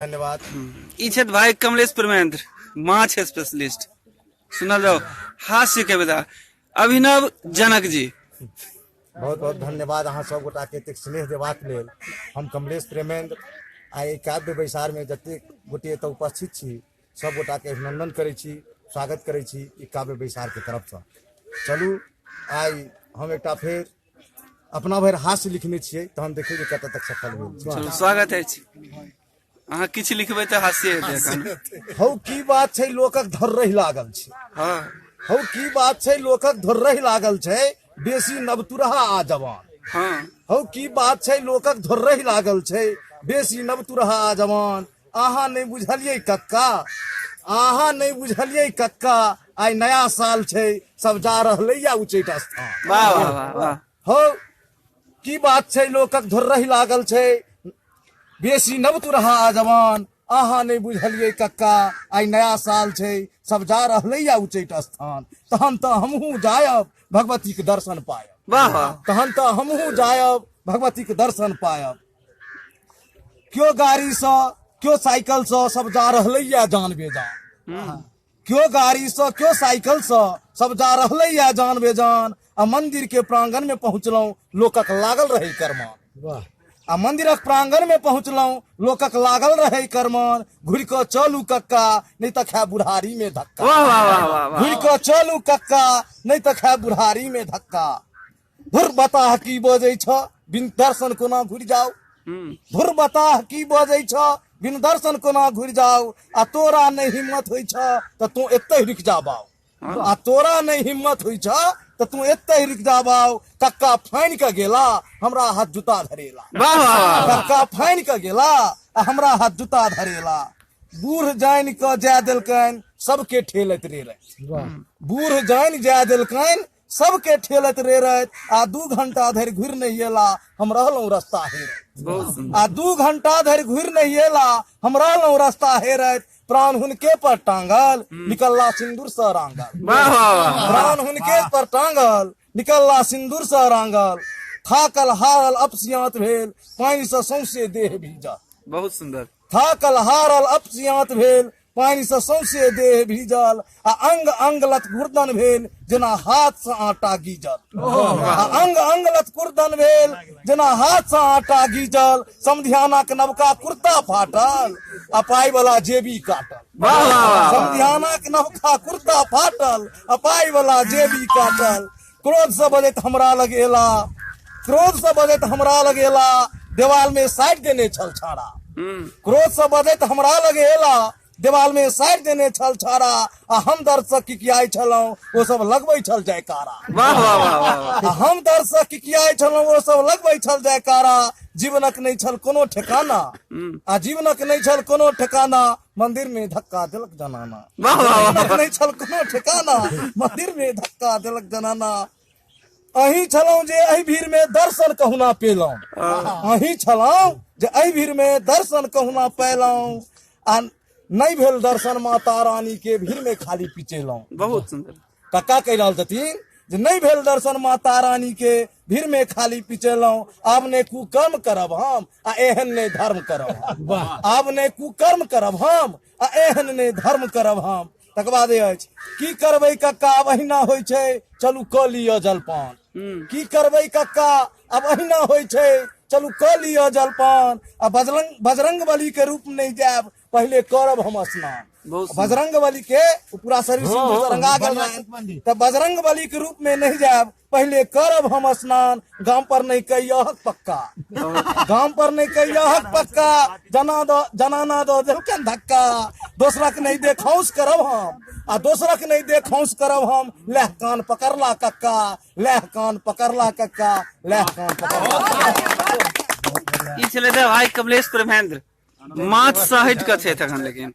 धन्यवाद। ई छथि भाई कमलेश प्रेमेंद्र, माछ स्पेशलिस्ट। सुनल जाओ हास्य के विधा अभिनव जनक जी। बहुत बहुत धन्यवाद अहाँ सब गोटा के एतेक स्नेह देबाक लेल। हम कमलेश प्रेमेंद्र आ एहि काव्य बैसार में जतेक गोटे एतऽ उपस्थित छी सब गोटा के अभिनंदन करै छी, स्वागत करै छी ई काव्य बैसार के तरफ से। चलू आइ हम एकटा फेर अपना भरि हास्य लिखने छियै, तहन देखियौ जे कतऽ तक सफल भेल। चलू स्वागत अछि। अहाँ किछु लिखबै तऽ हास्य हेतै एखन। हौ की बात छै लोकक धर्रहि लागल छै। हौ की बात छै लोकक धर्रहि लागल छै, बेसी नवतुरहा आ जवान। हौ की बात छै लोकक धर्रहि लागल छै, बेसी नवतुरहा आ जवान। अहाँ नहि बुझलियै कक्का, अहाँ नहि बुझलियै कक्का, आइ नया साल छै, सब जा रहलैया उच्चैठ स्थान। वाह वाह वाह वाह। हौ की बात छै लोकक धुर्रहि लागल छै, बेसी नवतुरहा आ जवान। अहाँ नहि बुझलियै कक्का, आइ नया साल छै, सब जा रहलैया उच्चैठ स्थान। तहन तऽ हमहूँ जायब भगवतीके दर्शन पायब। वाह वाह। तहन तऽ हमहूँ जायब भगवतीके दर्शन पायब। क्यों गाड़ी से क्यों साइकिल से सब जा रहलैया जान बेजान। क्यों गाड़ी से क्यों साइकिल से सब जा रहलैया जान बेजान। आ मंदिर के प्रांगण में पहुंचलहुं लोकक लागल रहे करमान। आ मंदिरक प्रांगण में पहुंचलहुं लोकक लागल रहे करमान। घुरि कऽ चलू कक्का नहीं तऽ खाय बुढ़ारी में धक्का। वाह वाह वाह वाह वाह। घुरि कऽ चलू कक्का नहीं तऽ खाय बुढ़ारी में धक्का। धुर बताह की बजै छ बिन दर्शन कोना घुरि जाउ। धुर बताह की बजै छ बिन दर्शन कोना घुरि जाउ। आ तोरा नहि हिम्मत होइ छ तऽ तू एतहि रुकि जा बाउ। आ तोरा नहि हिम्मत होइ छ तऽ तू एतहि रुकि जा बाउ। कक्का फानि कऽ गेला हमरा हाथ जूता धरेला। वाह वाह वाह। कक्का फानि कऽ गेला आ हमरा हाथ जूता धरेला। बूढ़ जानि कऽ जाय देलकनि सबके ठेलैत रेरैत। बूढ़ जानि जाय देलकनि सबके ठेलैत रेरैत। आ 2 घंटा धरि घुरि नहि एला हम रहलहुँ रस्ता हेरैत। बहुत सुंदर। आ 2 घंटा धरि घुरि नहि एला हम रहलहुँ रस्ता हेरैत। प्राण हुनके पर टांगल निकलला सिंदूर से रांगल। वाह वाह वाह। प्राण हुनके पर टांगल निकलला सिंदूर से रांगल। थाकल हारल अपसियात भेल पानि से सौंसे देह भीजल। बहुत सुंदर। थाकल हारल अपसियात भेल पानि से सौंसे देह भीजल। आ अंग अंग लत गुर्दन भेल जेना हाथ से आटा गीजल। आ अंग अंग लत गुर्दन भेल जेना हाथ से आटा गीजल। समधियाना के नवका कुर्ता फाटल आ पाई वाला जेबी काटल। वाह वाह वाह। समधियाना के नवका कुर्ता फाटल आ पाई वाला जेबी काटल। क्रोध से बजैत हमरा लग एला, क्रोध से बजैत हमरा लग एला, देवाल में साटि देने छल छाड़ा। क्रोध से बजैत हमरा लग एला, देवाल में साटि देने छल छाड़ा। आ हम दर्द से किकियाइ छलहुँ ओ सब लगबै छल जयकारा। वाह वाह वाह वाह वाह। आ हम दर्द से किकियाइ छलहुँ ओ सब लगबै छल जयकारा। जीवनक नहि छल कोनो ठेकाना, आ जीवनक नहि छल कोनो ठेकाना, मंदिर में धक्का देलक जनाना। वाह वाह वाह। जीवनक नहि छल कोनो ठेकाना, मंदिर में धक्का देलक जनाना। अहीं छलहुँ जे एहि भीड़ में दर्शन कहुना पेलहुँ। अहीं छलहुँ जे एहि भीड़ में दर्शन कहुना पेलहुँ। आ नहि भेल दर्शन माता रानी के भीड़ में खाली पिचेलहुँ। बहुत सुंदर। कक्का कहि रहल छथिन जे नहि भेल दर्शन माता रानी के भीड़ में खाली पिचेलहुँ। आब नहि कुकर्म करब हम आ एहन नहि धर्म करब हम। आब नहि कुकर्म करब हम आ एहन नहि धर्म करब हम। तकर बाद अछि की करबै कक्का आब अहिना होइ छै चलू कऽ लिअ जलपान। की करबै कक्का आब अहिना होइ छै चलू कऽ लिअ जलपान। आ बजरंग बली के रूप नहि जायब पहिले करब हम स्नान। बहुत सुंदर। बजरंग बली के पूरा शरीर सिंदूर से रंगा गेल रहनि, तऽ बजरंग बली के रूप में नहीं जायब पहिले करब हम स्नान। गाम पर नहीं कहियहक पक्का, गाम पर नहीं कहियहक पक्का, जना दो जनाना दो देलकनि धक्का। दोसरक नहीं देखौंस करब हम आ दोसरक नहीं देखौंस करब हम। लह कान पकड़ला कक्का, लह कान पकड़ला कक्का, लह कान पकड़ला। ई छलै भाई कमलेश प्रेमेंद्र, माछ से हटि कऽ छथि एखन, लेकिन